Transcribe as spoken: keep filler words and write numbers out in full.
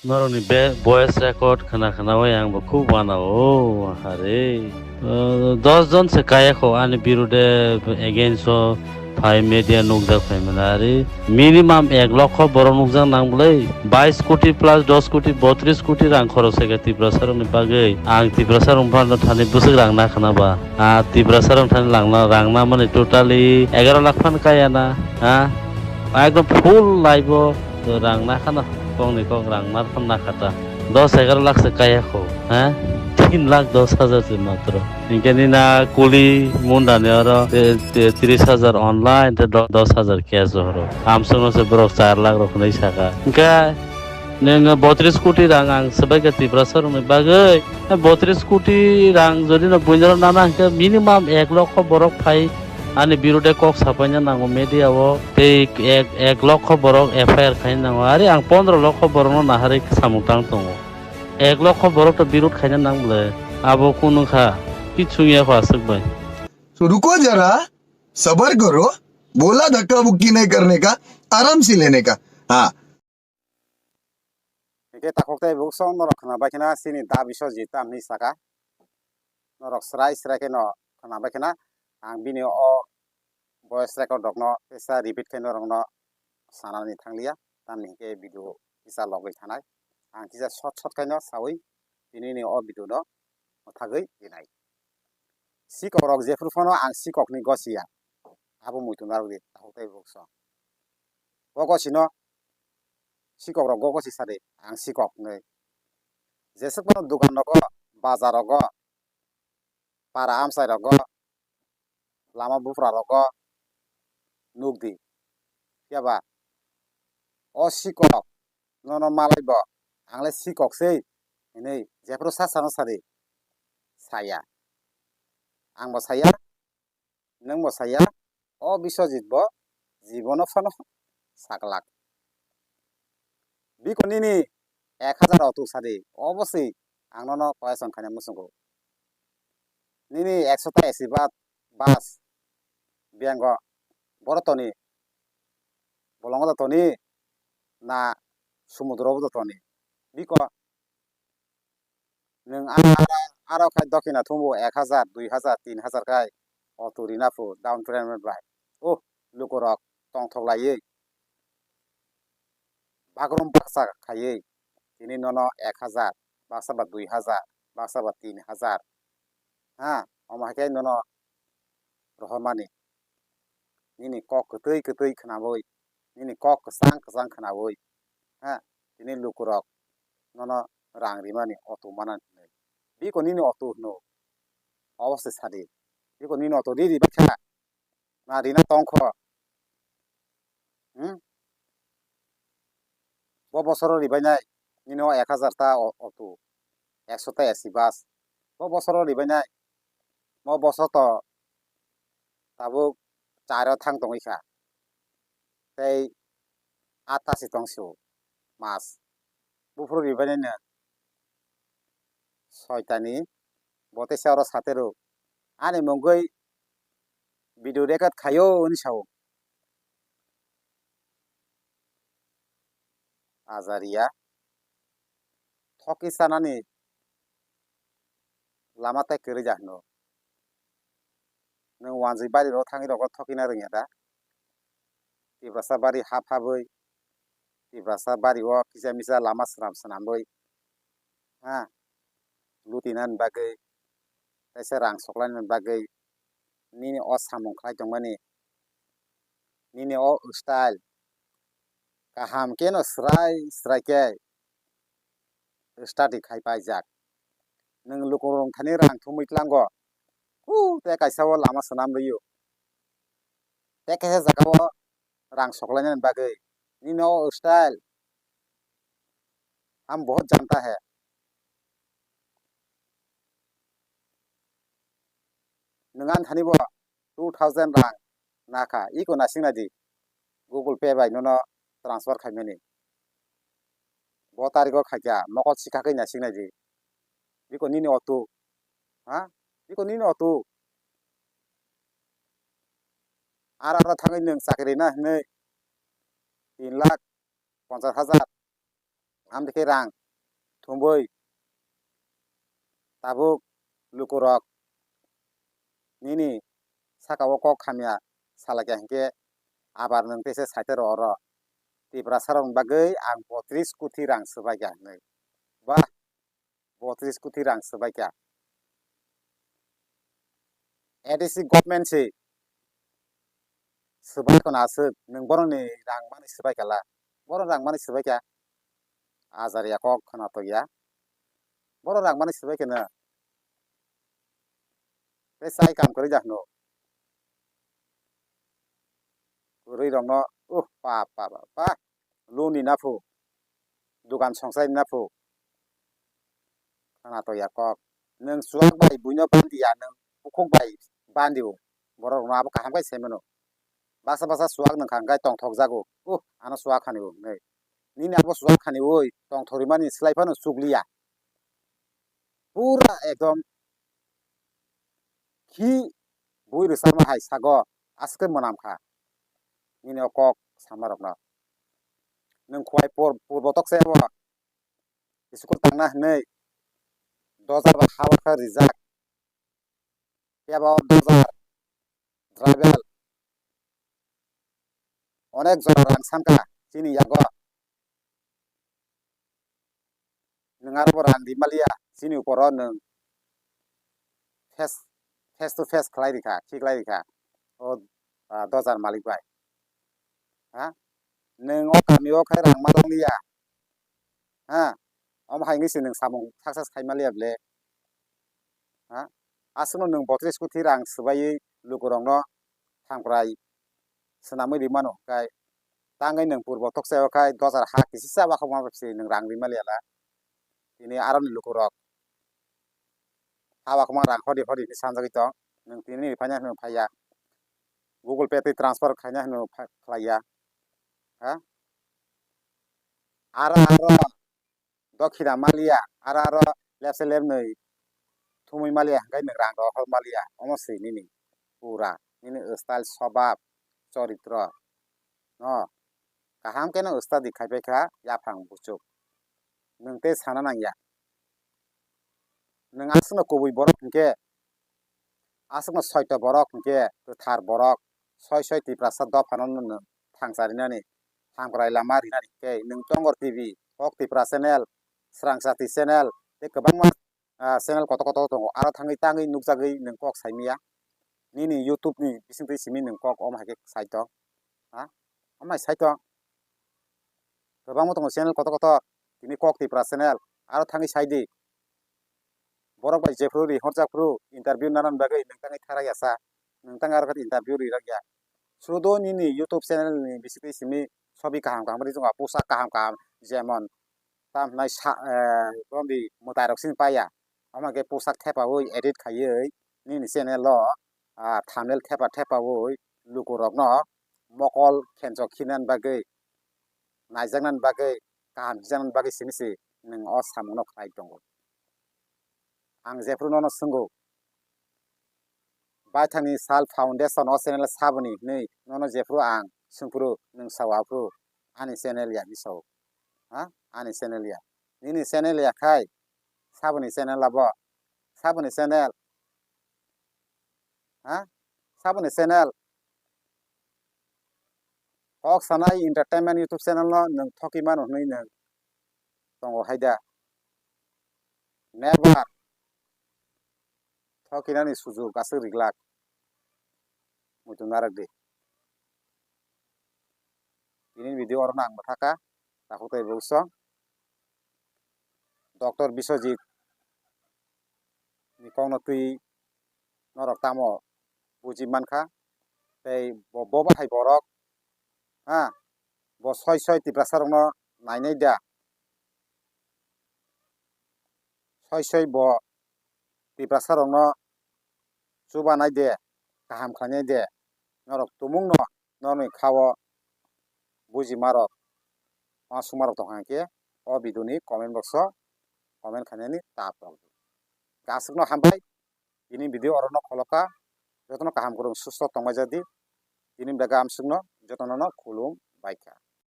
Norokni be-, voice record khna khna bai ang bo khub wana o, hare. Uh, dos jon se kaya kho ani birude against o phai media nukjak phai mani ari. Minimum ek lokho borok nukjak nang bwlai, bais koti plus dos koti, botris koti rang khorok sai kha Tiprasa rokni bagwi. Ang Tiprasa rok phano thani bwswk rang na khna ba. Ah, Tiprasa rok thani langna, rang na mani totally egaroh lakh phan kaya na, ha? Ekdom full life o rang na khna, kokni kok rang na phan na kha ta. Dos egaroh lakh se kaya kho, ha? Tin lakh dos hajar se matro. Hinkhe nini na kuli munda ni oro, te, te, tris hajar online, te do-, dos hajar cash horo. Amsong no se borok char lakh rok hinwi saka. Hinkhe nwng botris koti rang ang swbai kha Tiprasa rokni bagwi. Botris koti rang jodi no buinaro nana hinkhe minimum ek lokho borok phai ani birude kok sapaina nango media o. Tei ek, ek lokho borok F I R khaina nango. Are ang pondro lokho borok no naharwi samung tang tongo. Ek lokho borok to birud khaina nang bwle. Abo kunu kha. Kichung ya kho aswk bai. तो रुको जरा, सबर करो, बोला धक्का मुक्की नहीं करने का, आराम से लेने का। हाँ। Hingke takhuk tei buksong norok khna bai khna chini da Biswajit ta hinwi saka. Norok srai srai khe no khna bai khna ang bini o voice record rok no tesa repeat khe norok no sanani thanglia. Tamni hingke video kisa logwi thanai. Ang kisa short short khe no sawi tini ni o video no mwthagwi rinai. Sikok rok jephru phano ang sikok ni gosi ya. Abo muitu narwk di takhuk tei buksong. O gosi no sikok rok go gosi sadi ang sikok hinwi. Jeswk phano dukan rogo, bazar rogo, para amchai rogo, lama bupra rogo nukdi. Phiya ba o sikok nono malai bo, ang le sikok sei hinwi jephru sa sano sadi saya. Ang bo saya, nwng bo saya, o Biswajit bo jibono phano saklak. Biko nini ek hajar auto sadi, oboswi ang nono question khaina muchungo. Nini ekso ta A C bus, bus, bengo, boro toni, bolongo da toni, na sumudro bo da toni. Biko nwng aro, aro khai dokhina thumbo ek hajar, dui hajar, tin hajar khai auto rina phu down payment bai. Oh, lukurok tongthok laiwi. Bagrum baksa khaiwi tini nono ek hajar, baksa ba dui hajar, baksa ba tin hajar. Ha, omo hai khe nono rohormani. Nini kok kwtwi kwtwi khnawi, nini kok kwchang kwchang khnawi, ha, tini lukurok nono rang rimani auto manani hinwi. Biko nini auto hino, obo se sadi. Biko nini auto riri bakha. Na rina tongkho. Hmm? Bo bosoro ribainai nini o ek hajar ta o-, auto, ekso ta A C bus. Bo bosoro ribainai. Bo bosor to tabuk charo thang tongwi kha. Tei atta si tong sio mas. Buphuru ribainai no soitani bo teisa oro satero ani mungwi video record khaio hwnwi sao. Ajaria thoki sanani lama tai kwrwi ja hwno. Nwng wanjwi bari ro thangwi rogo thokina rwngya da? Tiprasa bari hap habwi, Tiprasa bari o kisa misa lama swnam swnamwi, ha, lutinani bagwi, teisa rang soklainani bagwi, nini o samung khlai tongmani, nini o style kaham khe no srai srai khe study khai paijak. Nwng lukurok thani rang thumwi tlango, khu tei kaisa o lama swnam rwio, tei kaisa jaga o rang soklainani bagwi nini o style ham bahut janta hai. Nwng ani thani bo two thousand rang nakha, iko nasing nai di, Google Pay bai nono transfer khaimani. Bo tariko khaikha mokol sikha khe nasing nai di. Biko nini auto, ha? Biko nini auto. Aro aro thangwi nwng chakri na hinwi tin lakh ponchas hajar Amtwi khe rang thumwi tabuk lukurok nini saka o kok hamya salaikha hinkhe abar nwng teisa saitero oro Tiprasarokni bagwi ang botris koti rang swbaikha hinwi. Ba, botris koti rang swbaikha. A D C government se swbai kono aswk, nwng borokni rang mani swbaikha la. Borok rang mani swbaikha. Ajar ya kok khwna tokya. Borok rang mani swbaikha no. Tei chai kam kwrwi da hwno. Kwrwi rokno, uh, pa, pa, pa, pa. Luni na phu. Dukan songsai na phu. Khwna tokya kok. Nwng chuwak bai buino bandi ya, nwng bukhuk bai bandi o. Borok rokno abo kaham khe sai mano. Basa basa chuwak nwng kha hwnkhe tongthok jago. Uh, ano chuwak khani o hwnwi. Nini abo chuwak khani oi tongthok rimani slai phano chukliya. Pura ekdom khi bui rwchapma hai sago aswk khe mwnam kha nini o kok sama rokno. Nwng khuai pur-, purbo tokse bo school tangna hwnwi dojar ba ha bakha rijak. Phiya ba o dojar driver onek jora rang sanka chini yago. Nwng aro bo rang ri maliya, chini uporo nwng face, face to face khlai rikha, khiklai rikha o, ah, dojar malik bai. Ha? Nwng o kami o khai rang ma langliya. Ha? Omo hai wngwi se nwng samung success khai maliya ble. Ha? Aswkno nwng botris koti rang swbaiwi lukurokno hamkrai swnamwi rimano, hwnkhe tangwi nwng purbo toksaio khai dojar ha kisisa wakhokma bai se nwng rang ri maliya la. Tini aroni lukurok ha wakhokma rang hodi hodi hinwi sanjagwi tong, nwng tini ni phaiya hwnwi phaiya, Google Pay twi transfer khaina hwnwi pha-, khlaiya. Ha? Aro aro dokhina maliya, aro aro lepse lepnwi thumwi maliya, hwnkhe nwng rang rohor maliya, omo se nini pura nini style, swbab, choritro no kaham kheno study khaipai kha yaphang buchuk, nwng tei sana nangya. Nwng aswkno kubui borok hwnkhe, aswkno soito borok hwnkhe kwthar borok, soi soi Tiprasa dophano nwng thangcharinani, hamkrai lama rinani tei nwng Tongor T V, Kok Tipra channel, Srangchati channel tei kwbangma, ah, channel kotor kotor tongo. Aro thangwi tangwi nukjagwi nwng kok saimanya. Nini YouTube ni bisingtwi simi nwng kok omo hai khe sai tong. Ha? Omo hai sai tong. Kwbangma tongo channel kotor kotor. Tini Kok Tipra channel. Aro thangwi sai di. Borok bai jephru ri horjak phru interview nanan bagwi nwng tangwi tharai ya sa. Nwng tang aro khe interview ri rwk ya. Sudo nini YouTube channel ni bisingtwi simi sobi kaham kaham ri tongo, pusa kaham kaham, jemon tam hwnai sa, eh, bondi mwtai rok sini paiya. Omo khe pusak thepaui edit khaiwi nini channel o, ah, thumbnail thepa thepaui lukurokno mokol khenchok khinani bagwi, naijaknani bagwi, kaham hijaknani bagwi simi se nwng o samungno khlai tongo. Ang jephru nono swngo, baithangni sal foundation o channel saboni hwnwi nono jephru ang swngphuru nwng sao aphuru ani channel ya hinwi sao. Ha? Ani channel ya. Nini channel ya khai saboni channel abo. Saboni channel. Ha? Saboni channel. Kok Sanai Entertainment YouTube channel no nwng thoki mano hwnwi nwng tongo hai da? Never. Thokinani sujuk aswk riglak. Muitu narwk di. Tini video oro no ang mwthaka. Takhuk tei bwswk. Doctor Biswajit ni kokno twi norok tamo buji mankha, tei bo, bo bahai borok, ha, bo soi soi Tiprasa rokno nainai da, soi soi bo Tiprasa rokno chubanai de, kaham khlainai de, norok tumungno norokni khao buji marok, ma suma rok tongkha khe o video ni comment box o comment khainani ta tong. Aswkno hambai, tini video oro no kholoka, jotono kaham kwrwng susto tongmai jadi, tini bwlai ga amswkno jotono no khulum bai kha.